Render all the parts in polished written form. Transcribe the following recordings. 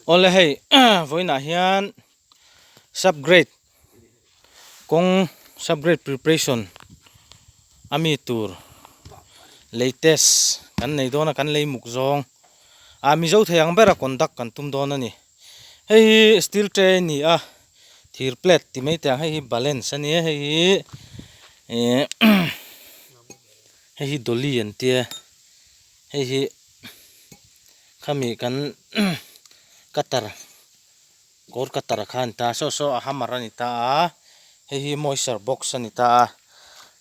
Awle hei vawiinah hian sub grade kawng sub grade preparation a mi tur lei test kan nei dawn a kan lei muk zawng ah mizo thei ang bera conduct kan tum dawn a ni hei hi steel tray a ni a thir plate ti mai teh ang hei hi balance a nia hei hi ihh hei hi dolly an tia hei hi. Khami kan cutter kawr cutter kha a ni ta a saw saw a hammer a ni ta a hei hi moisture box a ni ta a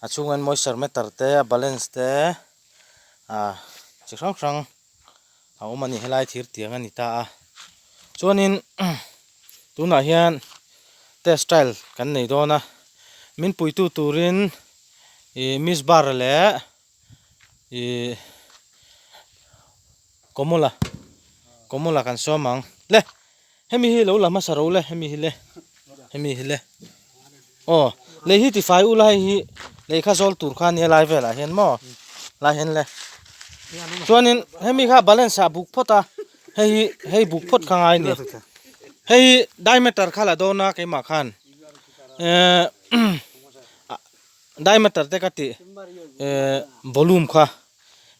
a chhungah hian moisture meter te a balance te ah chi hrang hrang a awm a ni helai thir tiang a ni ta a chuanin tunah hian test trial kan nei dawn a min puitu turin ih miss bar leh. Ihh Kawmawla Kawmawla kan sawm ang le hemi hi lo la hmasa ro le hemi hi le hemi hi le aw lei hi tifai ula hei hi lei kha zawl tur kha ania lai velah hian maw lai hian le chuanin hemi kha balance ah buk phawt a hei hi hei buk phawt kha ngai a ni hei hi diameter kha la dawn a keimah khan ehh. Diameter te ka tih eh volume kha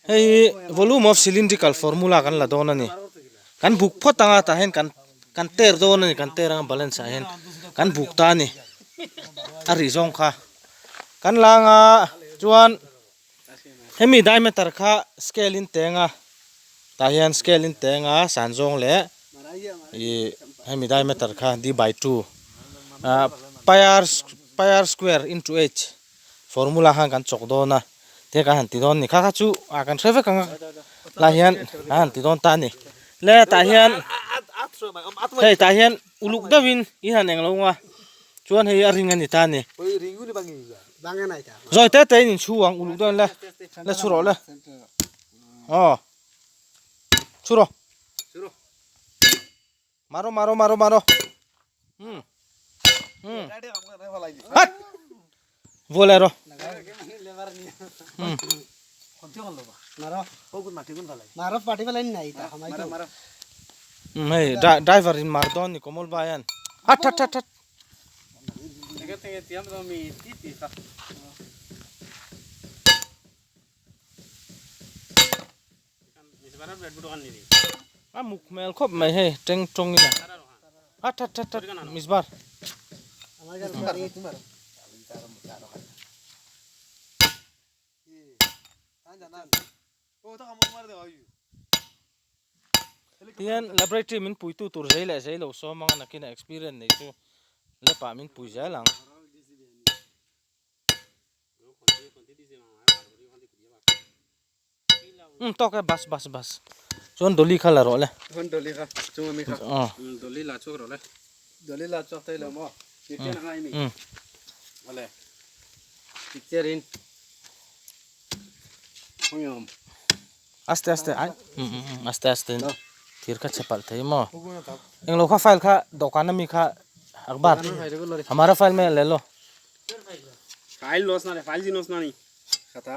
hei hi volume of cylindrical formula kan la dawn a ni kan buk phawt anga tah hian kan kan ter dawn a ni kan ter anga balance ah hian kan buk ta a ni a rih zawng kha kan la anga chuan hemi diameter kha scale in teng a tah hian scale in teng a san zawng leh ih hemi diameter kha d by 2 ah pi r Pi r square into h formula khan kan chawk dawn a te kan han ti dawn a ni kha kha chu ah kan hre vek ang a lai hian kan han ti dawn ta a ni le tah hian hei tah hian uluk deuhin in han eng lo ang a chuan hei a ring a ni ta a ni zawi te te in inchhu ang uluk deuhin le le chhu rawh le aw chhu rawh. Maro maro maro maro hmm hmm hat vole ro hmm hmm hei driver in mar dawn ni Komol ba hian hat hat hat hat A muk hmel khawp mai hei teng tawng in a a that that that misbar tihian laboratory min puitu tur zei leh zei lo sawm anga nakinah experience nei chu lap ah min pui zel ang. Um tawk e bus bus bus chuan dolly kha la rawh le chuan dolly kha chung ami kha aw dolly la chhuak rawh le dolly la chhuak thei lo maw picture anga imi awle picture in khawngawm aste aste ai um aste aste in thir kha chhe palh thei maw englo kha file kha dawhkan ami kha akbar hamara file me le lo file loss na re file jinos na ni khata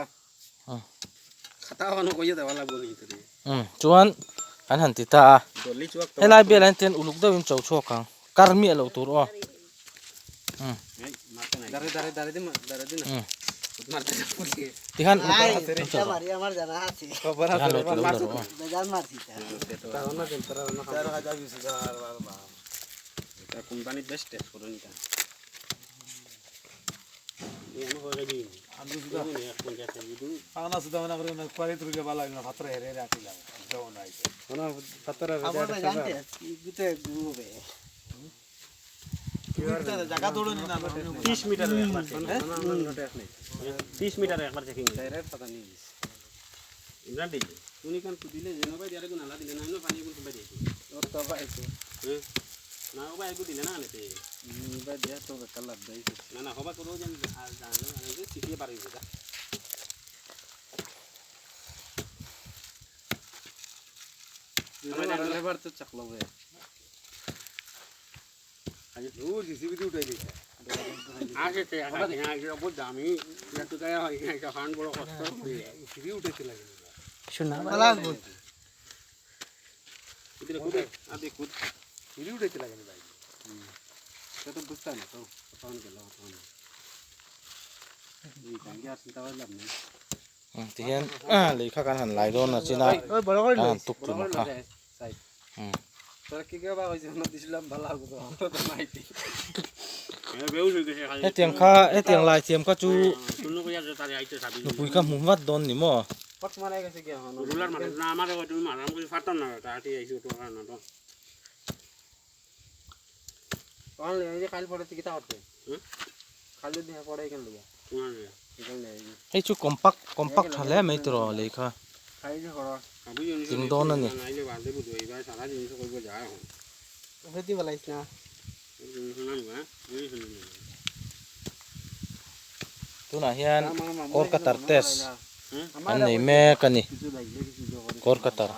Chuan kan han ti ta a, helai bialah hian ten uluk deuhin cho chhuak ang, kar miah loh tur aw. Tikhan tikhan lo ti lo la rawh aw. Tihian lei kha kan han lai dawn a chin a kan han tuk tlum a kha. Hetiang kha hetiang lai thiam kha chu nupui kha hmu vat dawn ni maw? Hei chu compact compact tha hle mai tiraw lei kha tling dawn a ni. Tunah hian Kolkatar test an nei mek a ni Kolkatar.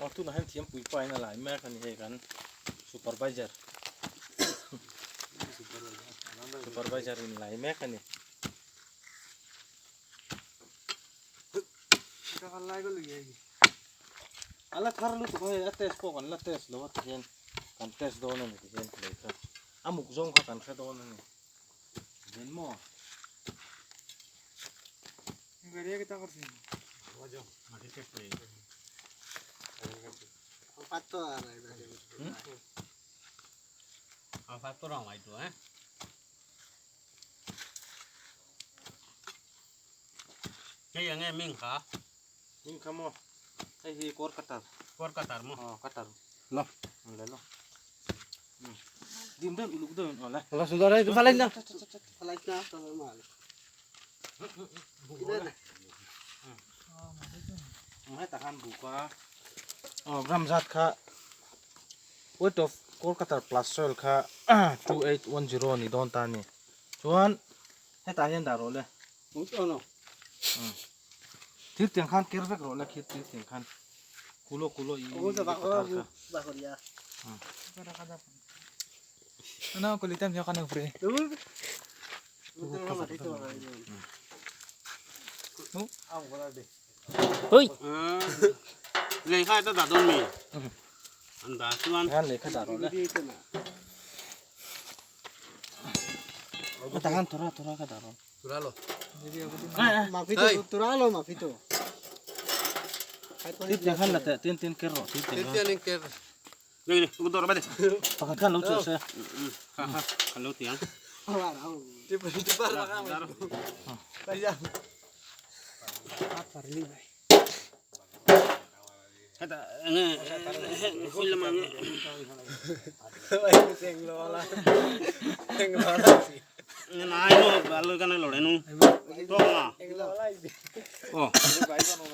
Aw tunah hian thiampui pa in a lai mek a ni hei kan supervisor supervisor in lai mek a ni. A la thar lutuk a hei a test pawh kan la test lo a tihian kan test dawn a ni tihian lei kha a muk zawng kha kan hre dawn a ni ven maw. Ming kha maw hei hi kawr cutter aw cutter le lo dim deuh uluk deuh in aw le. Hetah khan buk a aw gram zat kha weight of Kolkata plus soil kha 2810 a ni dawn ta a ni chuan hetah hian dah rawh le thil tiang khan ker vek rawh le khi thil tiang khan kulo kulo i kha. Pakhat khan lo chhuah se.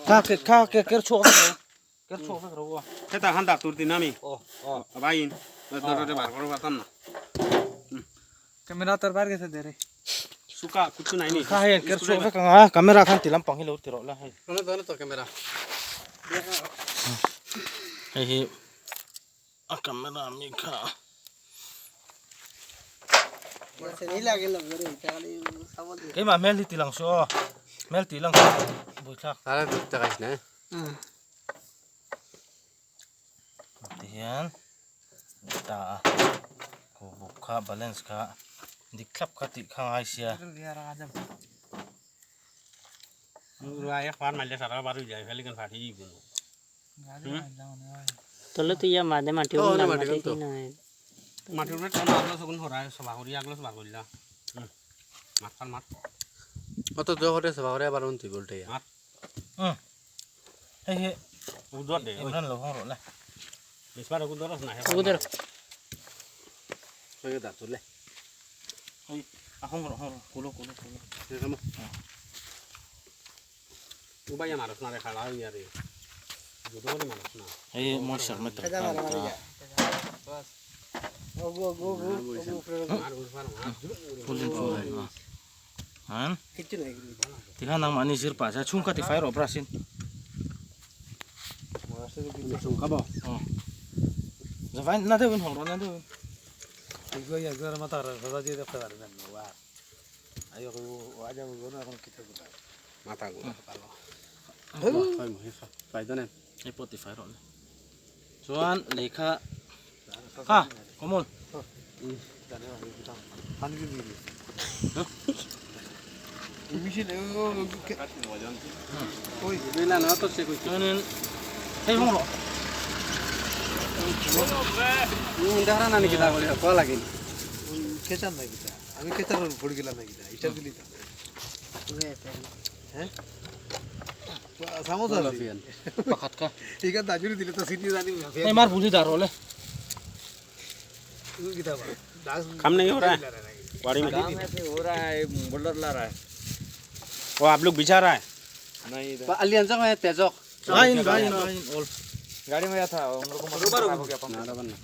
Kha ke kha ke ker chhuak vek ro. Ker chhuak vek ro aw. Heta khan dak tur tin ami. Aw aw. Abain. Dor de bar kor ba tam na. Camera tor bar gese dere. Suka kuchu nai ni. Kha hei ker chhuak vek anga camera khan ti lampang hi lo ti rawh la hei. Hei hi a camera ami kha. Keimah hmel hi ti lang suh aw hmel tih lang suh buaithlak tihian ta a khaw buk kha balance kha dik thlap kha tih kha ngai sia. অত জগতে সভা করে আবার অন্তি বলতে Hei hi Imran lo hawng rawh le. সঙ্গে দাঁত তুলে Hei a hawng rawh hawng rawh kulo kulo kulo. Hei moisture meter kha ani ta. Full in full a han tikhan nangmahni zir pah chuan chhung kha tifai rawh brush in. খাবো Zavai na deuhin hawng rawh na deuhin. মাথা গুলো ফায়দা নেই Hei pawh tifai rawh le. Chuan lehkha kha Kamal. না না তো সে কইছে Chuanin hei hawng rawh. দেখা না নাকি তা বলে কল লাগিন খেচার নাকি তা আমি খেচার পড়ে গেলাম নাকি তা এটা দিলি তো হ্যাঁ সামোসা Pakhat kha. ঠিক আছে দাজুরি দিলে তো সিটি জানি Hei mar buli dar rawh le. काम नहीं हो रहा है गाड़ी में हो रहा है बोलर ला रहा है वो आप लोग बिछा रहा है আলিয়ান যাক তেজক Vain vain vain all. गाड़ी में था उन लोग को मशीन खराब हो गया पंप না না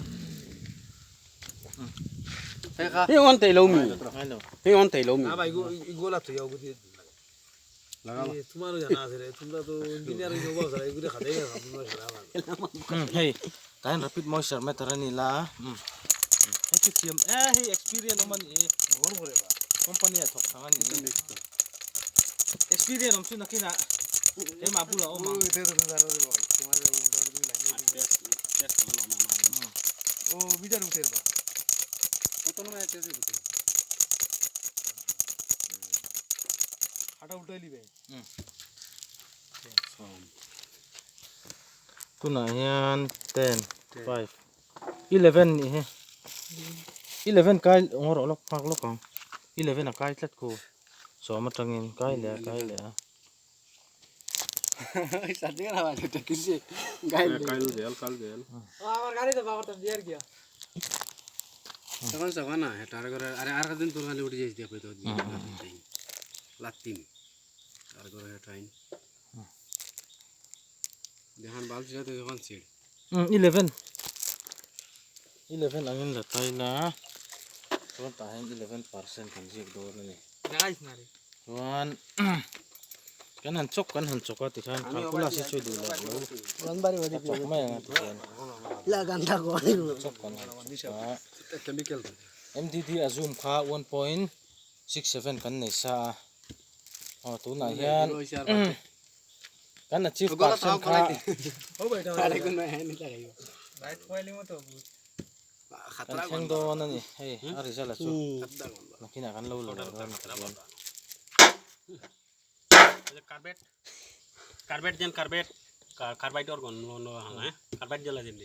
हे ऑन तेलो मी Hello. हे ऑन तेलो मी না ভাই গোলা তো যাও গুদি তোমারও জানা আছে রে তোমরা তো ইঞ্জিনিয়ারিং হবো স্যার এগুলো খাতাই না তোমরা সারা Hei tahan rapid moisture meter ani la. Hei chu thiam e hei experience awm ani e company ah thawk thang ani e experience awm chu nakinah keimah bulah awm ang. ও metre উঠে হাঁটা উল্টাই লিবে Tunah hian ten five eleven nih hi eleven kai ngaw rawh lawk nghak lawk ang eleven a kai tlat ku sawm atangin kai leh a kai leh a. আমার গাড়ি তো বাবার তো বিয়ার গিয়া তখন সবা না হেটার করে আরে আর দিন তোর খালি উঠে যাইস দেখো তো লাত্তিম তার করে হেটাইন দেখান বাল ছিল তো যখন ছিড় 11 11 angin la tai la chuan tah hian 11% kan ziak dawn a ni দেখাইস না রে chuan kan han chawk kan han chawk a tikhan calculus hi chu duh loh lo a chawk mai ang a tikhian chawk kan han chawk a chemical M_D_D a zoom kha 1.67 kan nei sa a aw tunah hian kan achieve percent kha আরে কোন হ্যাঁ নি লাগাইও light কোয়ালি মতো kan thleng dawn a ni hei a result a chu nakinah kan lo la leh dawn a tichuan. Carbide carbide जेन कार्बेट carbide और कौन नो है कार्बाइड जला जेन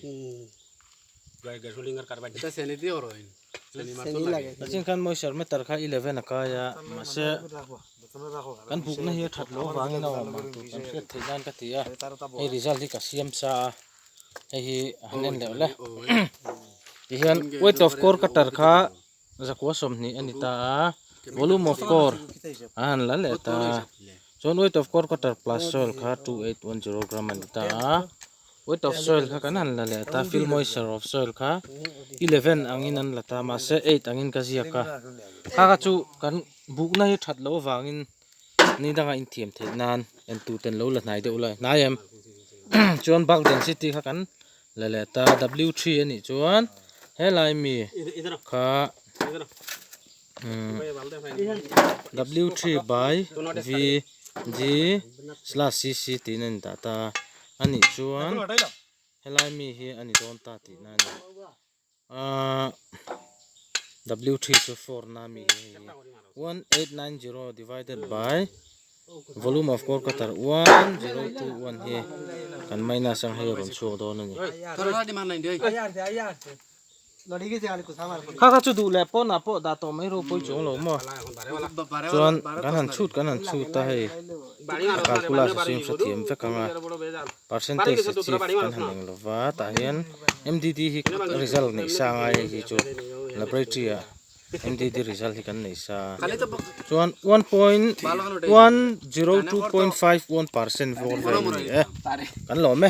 गैसोलीन और कार्बाइड এটা সেনি দিয়ে ওরইন সেনি মারতো লাগে Tachin khan moisture meter kha 11 a kai a mahse kan bukna hi a that loh avangin a awm ang tur kan hriat theih nan ka ti a hei result hi ka siam sa a hei hi a han en leh le tihian weight of core cutter kha zakua sawmhnih a ni ta a volume of core a han la leh ta chuan weight of core cutter plus soil kha 2810 gram a ni ta a weight of soil kha kan han la leh ta fill moisture of soil kha 11 angin an la ta mahse 8 angin ka ziak a kha kha chu kan bukna hi that loh avangin ni danga inthiam theih nan en tu ten lo la hnai deuh lai hnai em chuan bulk density kha kan la leh ta w3 anih chuan helai mi kha w3 by v g slash cc tiin a indah ta anih chuan helai mi hi a ni dawn ta tih na a ni ahh w3 chu 4 na mi hi 1890 divided by Volume of core cutter one zero two one hi kan minus ang hei a rawn chhuak dawn a ni. Kha kha chu duh leh pawnah pawh dah tawh mai ropui chuang lo maw? Chuan kan han chhut kan han chhut a hei a calculus a siam hrethiam vek ang a percentage achieve kan han eng lova tah hian M_D_D hi result neih sa ngai hei hi chu laboratory ah M_D_D result hi kan neih sa chuan 1.102.51 percent vawr vel a ni e kan lawm e.